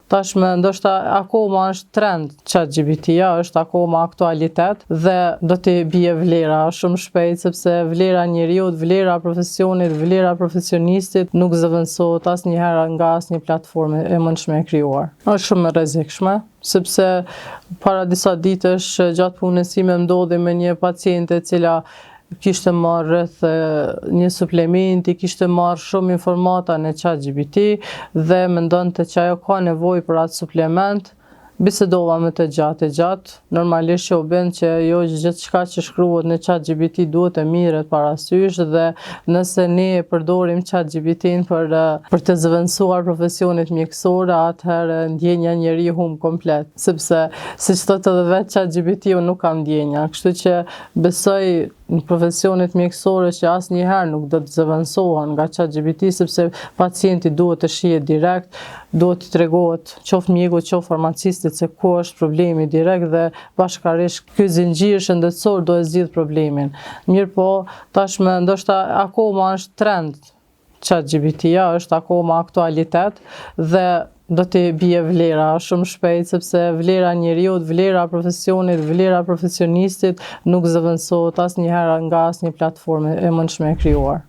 Tashmë ndoshta akoma është trend ChatGPT-ja, është akoma aktualitet dhe do t'i bie vlera shumë shpejt sepse vlera e njeriut, vlera e profesionit, vlera e profesionistit nuk zëvendësohet asnjëherë nga asnjë platformë e mundshme e krijuar. Është shumë e rrezikshme, sepse para disa ditësh gjatë punës sime ndodhi me një paciente e cila kishte marrë rreth një suplementi, kishte marrë shumë informata në ChatGPT dhe mendonte që ajo ka nevojë për atë suplement. Bisedova me të gjatë e gjatë, normalisht që u bind që jo gjithçka që shkruhet në ChatGPT duhet të mirret parasysh dhe nëse ne e përdorim ChatGPT-n për për të zëvendësuar profesionet mjekësore, atëherë ndjenja njeri humb komplet, sepse siç thotë edhe vetë ChatGPT unë nuk kam ndjenja, kështu që besoj në profesionet mjekësore që asnjëherë nuk do të zëvendësohen nga ChatGPT sepse pacienti duhet të shihet direkt, duhet të tregohet qoftë mjeku, qoftë farmacistit se ku është problemi direkt dhe bashkarisht ky zinxhir shëndetësor do e zgjidh problemin. Mirëpo, tashmë ndoshta akoma është trend ChatGPT-ja, është akoma aktualitet dhe do t'i bie vlera shumë shpejt sepse vlera e njeriut, vlera e profesionit, vlera e profesionistit nuk zëvendësohet asnjëherë nga asnjë platformë e mundshme e krijuar.